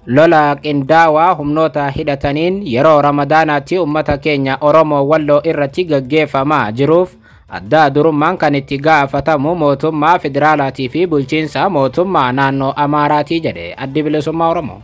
Lola qindaawaa humnoota hidhataniin yeroo Ramadaanaatti uummata keenya Oromoo Walloo irratti gaggeeffamaa jiruuf adda durummaan kan itti gaafatamu mootummaa federaalaatii fi bulchiinsa mootummaa naannoo Amaaraatii jedhe Addi Bilisummaa Oromoo.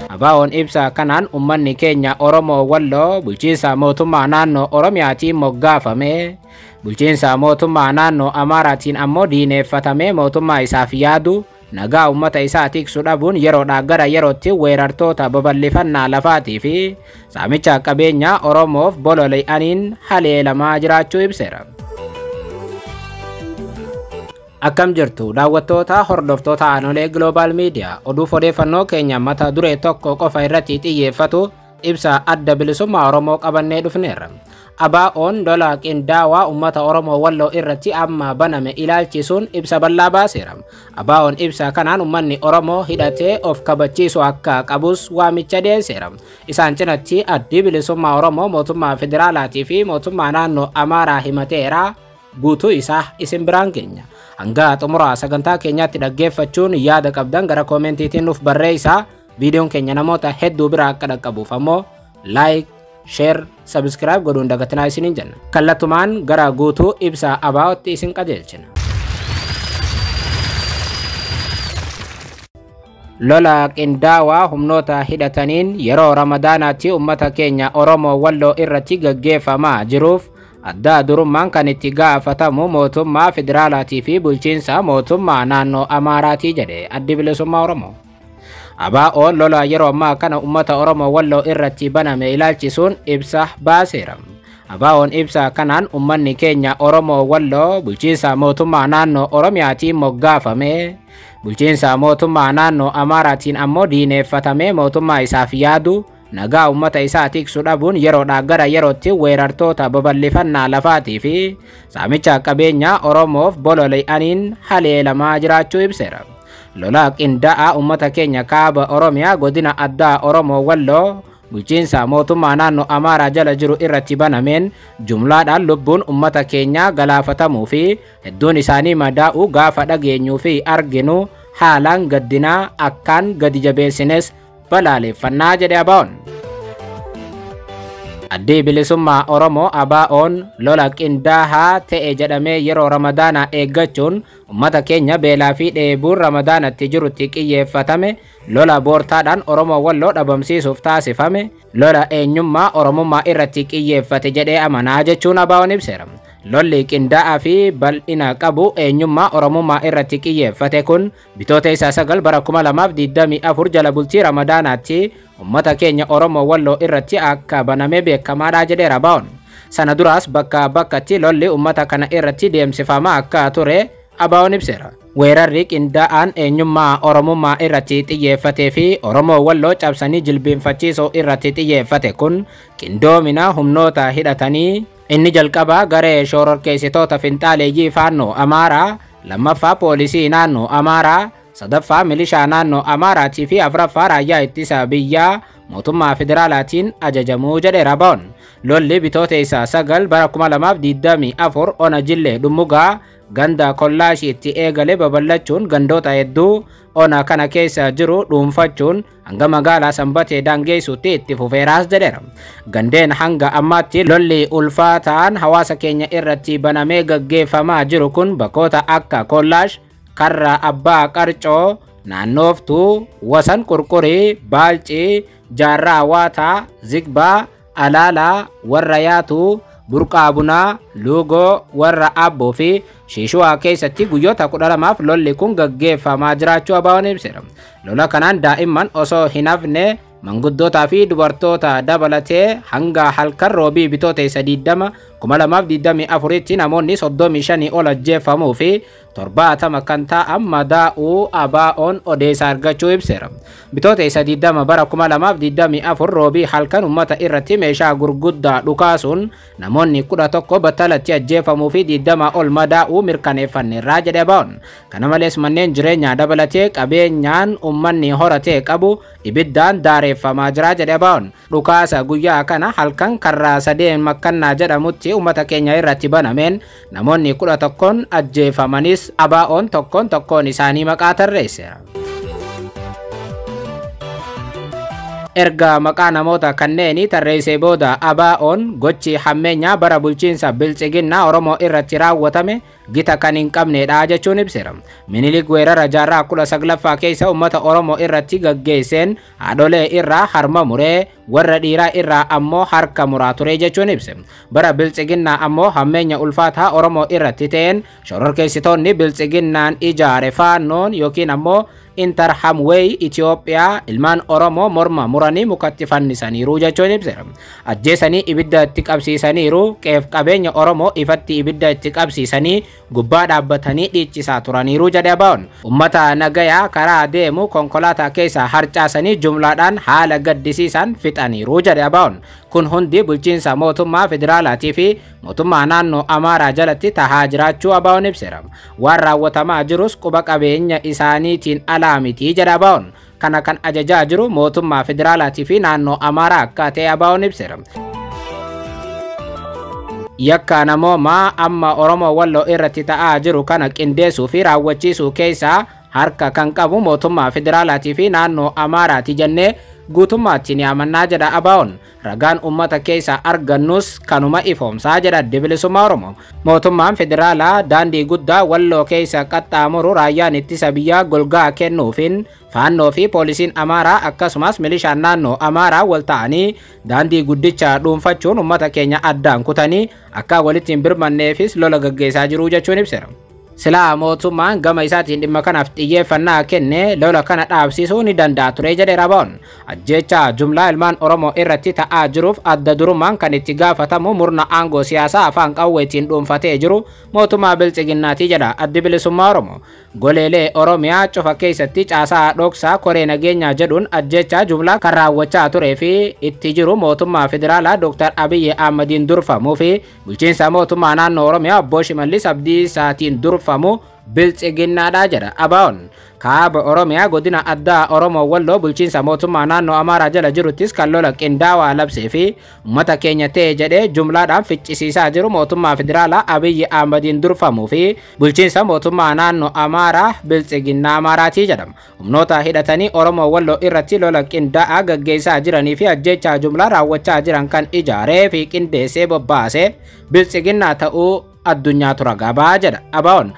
ABO'n ibsa kanaan uummanni keenya Oromoo Walloo bulchiinsa mootummaa naannoo Oromiyaatiin moggaafame, bulchiinsa mootummaa naannoo Amaaraatiin ammoo diineeffatamee mootummaa isaaf yaadu nagaa uummata isaa tiksu dhabuun yeroodhaa gara yerootti weerartoota babal'ifannaa lafaatii fi saamicha qabeenyaa Oromoof bololi'aniin haleelamaa jiraachuu ibseera. Akkam jirtu daawwattoota hordoftoota Aanolee Global Media, oduuf odeeffannoo keenya mata duree tokko qofa irratti xiyyeeffatu ibsa Adda Bilisummaa Oromoo qabannee dhufneerra. ABO'n lola qindaawaa uummata Oromoo Walloo irratti amma baname ilaalchisuun ibsa bal'aa baaseera. ABO'n ibsa kanaan uummanni Oromoo hidhatee of kabachiisu akka qabus waamicha dhiyeesseera. Isaan cinatti Addi Bilisummaa Oromoo mootummaa federaalaatii fi mootummaa naannoo Amaaraa himateera. Guutuu isaa isin biraan keenya. Hanga xumura sagantaa keenyaatti dhaggeeffachuun yaada qabdan gara koomentiitiin nuuf barreessaa. Viidiyoon keenya namoota hedduu bira akka dhaqqabuuf ammoo like, share, subscribe godhuun dagatinaa isiniin jenna. Kallattumaan gara guutuu ibsa ABO'tti isin qajeelchina. Lola qindaawaa humnoota hidhataniin yeroo Ramadaanaatti uummata keenya Oromoo Walloo irratti gaggeeffamaa jiruuf adda durummaan kan itti gaafatamu mootummaa federaalaatii fi bulchiinsa mootummaa naannoo Amaaraatii jedhe Addi Bilisummaa Oromoo. ABO'n lola yeroo ammaa kana uummata Oromoo Walloo irratti baname ilaalchisuun ibsa baaseera. ABO'n ibsa kanaan uummanni keenya Oromoo Walloo bulchiinsa mootummaa naannoo Oromiyaatiin moggaafame, bulchiinsa mootummaa naannoo Amaaraatiin ammoo diineeffatamee mootummaa isaaf yaadu nagaa uummata isaa tiksu dhabuun yeroodhaa gara yerootti weerartoota babal'ifannaa lafaatii fi saamicha qabeenyaa Oromoof bololi'aniin haleelamaa jiraachuu ibseera. Lola qindaa'aa uummata keenya kaaba Oromiyaa godina addaa Oromoo Walloo bulchiinsa mootummaa naannoo Amaaraa jala jiru irratti banameen jumlaadhaan lubbuun uummata keenyaa galaafatamuu fi hedduun isaanii madaa'uu gaafa dhageenyuu fi arginu haalaan gaddinaa akkaan gadi jabeessines balaaleffannaa jedhe ABO'n. Addi Bilisummaa Oromoo ABO'n lola qindaa'aa ta'e jedhamee yeroo Ramadaanaa eeggachuun uummata keenya beelaa fi dheebuun Ramadaanatti jirutti xiyyeeffatame, lola boortaadhaan Oromoo Walloo dhabamsiisuuf taasifame, lola eenyummaa Oromummaa irratti xiyyeeffate jedhee amanaa jechuun ABO'n ibseera. Lolli qindaa'aa fi bal'ina qabu eenyummaa Oromummaa irratti xiyyeeffate kun bitoota isaa 9 bara 2024 jala bultii Ramadaanaatti uummata keenya Oromoo Walloo irratti akka baname beekamaadha jedheera ABO'n. Sana duraas bakka bakkatti lolli uummata kana irratti deemsifamaa akka ture ABO'n ibseera. Weerarri qindaa'aan eenyummaa Oromummaa irratti xiyyeeffatee fi Oromoo Walloo cabsanii jilbeenfachiisuu irratti xiyyeeffate kun qindoomina humnoota hidhatanii inni jalqabaa garee shororkeessitoota finxaaleeyyii faannoo Amaaraa, lammaffaa poolisii naannoo Amaaraa, sadaffaa milishaa naannoo Amaaraatii fi afuraffaa raayyaa ittisa biyyaa mootummaa federaalaatiin ajajamuu jedheera ABO'n. Lolli bitoota isaa 9 bara 2024 ona Jillee Dhummugaa ganda Kollaashiitti eegalee babal'achuun gandoota hedduu ona kana keessa jiru dhuunfachuun hanga magaalaa Sanbatee daangeessuutti itti fufeeraas jedheera. Gandeen hanga ammaatti lolli ulfaataan hawaasa keenya irratti banamee gaggeeffamaa jiru kun bakkoota akka Kollaash, Karra Abbaa Qarcoo, Naannooftuu, Wasan Qurqurii, Baalcii, Jaarraa Waataa, Zigbaa, Alaalaa, Warra Yaatuu, Burqaa Bunaa, Luugoo, Warra Abboo fi Shiishuwaa keessatti guyyoota 12f lolli kun gaggeeffamaa jiraachuu ABO'n ibseera. Lola kanaan daa'imman osoo hin hafne manguddootaa fi dubartoota dabalatee hanga halkan roobii bitoota 20 2024tti namoonni 35 ol ajjeefamuu fi 70 kan ta'an madaa'uu ABO'n odeessa argachuu ibseera. Bitoota 20 bara 2024 roobii halkan uummata irratti meeshaa gurguddaa dhukaasuun namoonni 11 battalatti ajjeefamuu fi 20 ol madaa'uu mirkaneeffanneerraa jedhe ABO'n. Kana malees manneen jireenyaa dabalatee qabeenyaan uummanni horatee qabu ibiddaan daareffamaa jira jedhe ABO'n. Dhukaasa guyyaa kana halkan karraa sadeen makkannaa jedhamutti uummata keenya irratti banameen namoonni 11 ajjeefamanis ABO'n tokkoon tokkoon isaanii maqaa tarreesseera. Erga maqaa namoota kanneenii tarreessee booda ABO'n gochi hammeenyaa bara bulchiinsa biltsiginnaa Oromoo irratti raawwatame gita kan hin qabnedha jechuun ibseera. Minilik weerara jaarraa 19ffaa keessa uummata Oromoo irratti gaggeesseen haadholee irraa harma muree warra dhiiraa irraa ammoo harka muraa ture jechuun ibse. Bara biltsiginnaa ammoo hammeenya ulfaataa Oromoo irratti ta'een shororkeessitoonni biltsiginnaan ijaare faannoon yookiin ammoo Intarhamwey Itoophiyaa ilmaan Oromoo morma muranii mukatti fannisaniiru jechuun ibseera. Ajjeesanii ibidda itti qabsiisaniiru, qeef qabeenya Oromoo ifatti ibidda itti qabsiisanii gubbaa dhaabbatanii dhiichisaa turaniiru jedhe ABO'n. Uummata nagayaa karaa deemu konkolaataa keessa harcaasanii jumlaadhaan haala gaddisiisaan fixaniiru jedhe ABO'n. Kun hundi bulchiinsa mootummaa federaalaatii fi mootummaa naannoo Amaaraa jalatti tahaa jiraachuu ABO'n ibseera. Waan raawwatamaa jirus quba qabeenya isaaniitiin alaa miti jedha ABO'n. Kana kan ajajaa jiru mootummaa federaalaatii fi naannoo Amaaraa akka ta'e ABO'n ibseera. Yakka namoomaa amma Oromoo Walloo irratti ta'aa jiru kana qindeessuu fi raawwachiisuu keessaa harka kan qabu mootummaa federaalaatii fi naannoo Amaaraati jennee guutummaatti ni amannaa jedha ABO'n. Ragaan uummata keessaa argannus kanuma ifoomsaa jedha Adda Bilisummaa Oromoo. Mootummaan federaalaa daandii guddaa Walloo keessa qaxxaamuru raayyaan ittisa biyyaa golgaa kennuufiin faannoo fi poolisiin Amaaraa akkasumas milishaan naannoo Amaaraa wal ta'anii daandii guddicha dhuunfachuun uummata keenya addaan kutanii akka walitti hin birmanneefis lola gaggeessaa jiru jechuun ibseera. Silaa mootummaan gama isaatiin dhimma kanaaf xiyyeeffannaa kenne lola kana dhaabsisuu ni danda'a ture jedheera ABO'n. Ajjeechaa jumlaa ilmaan Oromoo irratti ta'aa jiruuf adda durummaan kan itti gaafatamu murna aangoo siyaasaa afaan qawweetiin dhuunfatee jiru mootummaa biltsiginnaatii jedha Addi Bilisummaa Oromoo. Goleelee Oromiyaa cufa keessatti caasaa dhoksaa koree nageenyaa jedhuun ajjeechaa jumlaa kan raawwachaa turee fi itti jiru mootummaa federaalaa Dr. Abiyyi Ahmadiin durfamuu fi bulchiinsa mootummaa naannoo Oromiyaa obbo Shimallis Abdiisaatiin durfamu biltsiginnaadha jedha ABO'n. Kaaba Oromiyaa godina addaa Oromoo Walloo bulchiinsa mootummaa naannoo Amaaraa jala jiruttis kan lola qindaawaa labsee fi uummata keenya ta'e jedhee jumlaadhaan ficcisiisaa jiru mootummaa federaalaa Abiyyi Ahmadiin durfamuu fi bulchiinsa mootummaa naannoo Amaaraa biltsiginnaa Amaaraatii jedhama. Humnoota hidhatanii Oromoo Walloo irratti lola qindaa'aa gaggeessaa jiranii fi ajjeechaa jumlaa raawwachaa jiran kan ijaaree fi qindeessee bobbaasee biltsiginnaa ta'uu addunyaatu ragaa ba'a jedha ABO'n.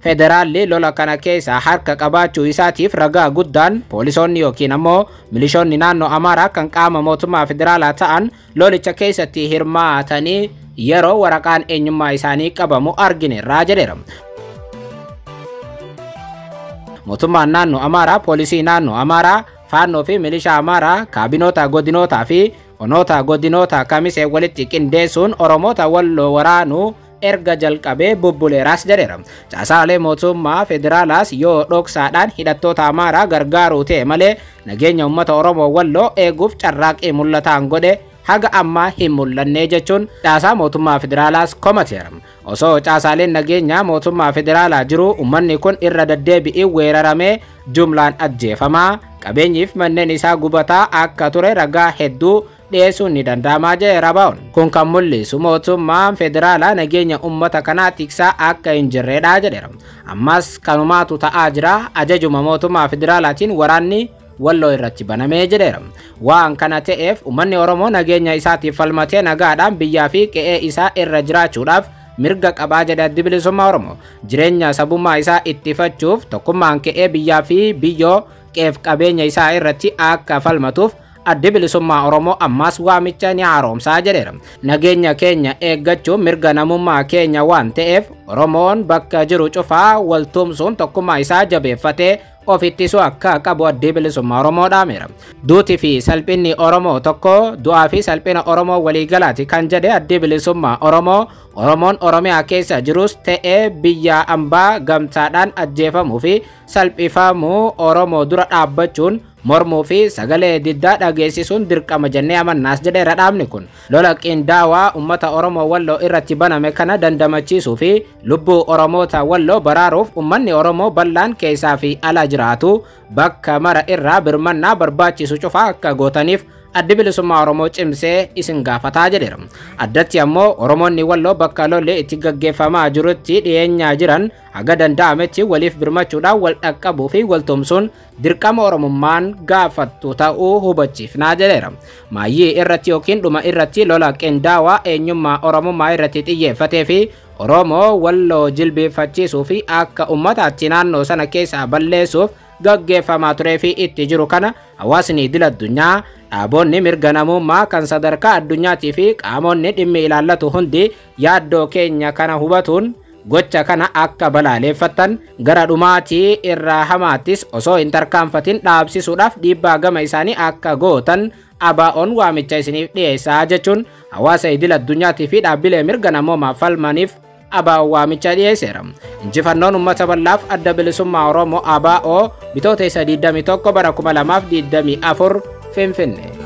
Federaalli lola kana keessa harka qabaachuu isaatiif ragaa guddaan poolisoonni yookiin ammoo milishoonni naannoo Amaaraa kan qaama mootummaa federaalaa ta'an lolicha keessatti hirmaatanii yeroo waraqaan eenyummaa isaanii qabamu argineerraa jedheera. Mootummaan naannoo Amaaraa, poolisii naannoo Amaaraa, faannoo fi milishaa Amaaraa, kaabinoota godinootaa fi onoota godinoota kamisee walitti qindeessuun Oromoota Walloo waraanuu erga jalqabee bubbuleeraas jedheera. Caasaalee mootummaa federaalaas yoo dhoksaadhaan hidhattoota Amaaraa gargaaruu ta'e malee nageenya uummata Oromoo Walloo eeguuf carraaqii mul'ataan godhe haga ammaa hin mul'anne jechuun caasaa mootummaa federaalaas komateera. Osoo caasaaleen nageenyaa mootummaa federaalaa jiru uummanni kun irra deddeebi'ii weeraramee jumlaan ajjeefamaa qabeenyiif manneen isaa gubataa akka ture ragaa hedduu dhiyeessuun ni danda'amaa jedheera ABO'n. Kun kan mul'isu mootummaan federaalaa nageenya uummata kanaa tiksaa akka hin jirredha jedheera. Ammas kanumaatu ta'aa jira ajajuma mootummaa federaalaatiin waraanni Walloo irratti banamee jedheera. Waan kana ta'eef uummanni Oromoo nageenya isaatiif falmatee nagaadhaan biyyaa fi qe'ee isaa irra jiraachuudhaaf mirga qabaa jedhe Addi Bilisummaa Oromoo. Jireenya sabummaa isaa ittifachuuf tokkummaan qe'ee biyyaa fi biyyoo qe'eef qabeenya isaa irratti akka falmatuuf Addi Bilisummaa Oromoo ammas waamicha ni haaromsaa jedheera. Nageenya keenya eeggachuun mirga namummaa keenya waan ta'eef Oromoon bakka jiru cufaa waltumsuun tokkummaa isaa jabeeffatee of ittisuu akka qabu Addi Bilisummaa Oromoo dhaameera. Duutii fi salphinni Oromoo tokko du'aa fi salphina Oromoo waliigalaati kan jedhe Addi Bilisummaa Oromoo Oromoon Oromiyaa keessa jirus ta'ee biyya ambaa gamtaadhaan ajjeefamuu fi salphifamuu Oromoo dura dhaabbachuun mormuu fi sagalee diddaa dhageessisuun dirqama jennee amannaas jedheera dhaabni kun. Lola qindaawaa uummata Oromoo Walloo irratti baname kana dandamachiisuu fi lubbuu Oromoota Walloo baraaruuf uummanni Oromoo bal'aan keessaa fi ala jiraatu bakka mara irraa birmannaa barbaachisu cufaa akka gootaniif Addi Bilisummaa Oromoo cimsee isin gaafataa jedheera. Addatti ammoo Oromoonni Walloo bakka lolli itti gaggeeffamaa jirutti dhiyeenyaa jiran haga danda'ametti waliif birmachuudhaan wal dhaqqabuu fi wal tumsuun dirqama Oromummaan gaafattu ta'uu hubachiifnaa jedheera. Maayyii irratti yookiin dhuma irratti lola qindaawaa eenyummaa Oromummaa irratti xiyyeeffatee fi Oromoo Walloo jilbeeffachiisuu fi akka uummataatti naannoo sana keessaa balleessuuf gaggeeffamaa turee fi itti jiru kana hawaasni idil addunyaa, dhaabonni mirga namummaa kan sadarkaa addunyaatii fi qaamonni dhimmi ilaallatu hundi yaaddoo keenya kana hubatuun gocha kana akka balaaleeffattan, gara dhumaatii irraa hamaattis osoo hin tarkaanfatin dhaabsisuudhaaf dhiibbaa gama isaanii akka gootan ABO'n waamicha isiniif dhiyeessaa jechuun hawaasa idil addunyaatii fi dhaabbilee mirga namoomaa falmaniif ABO waamicha dhiyeesseera. Injifannoon uummata bal'aaf. Adda Bilisummaa Oromoo ABO, Bitoota 21 bara 2024, Finfinnee.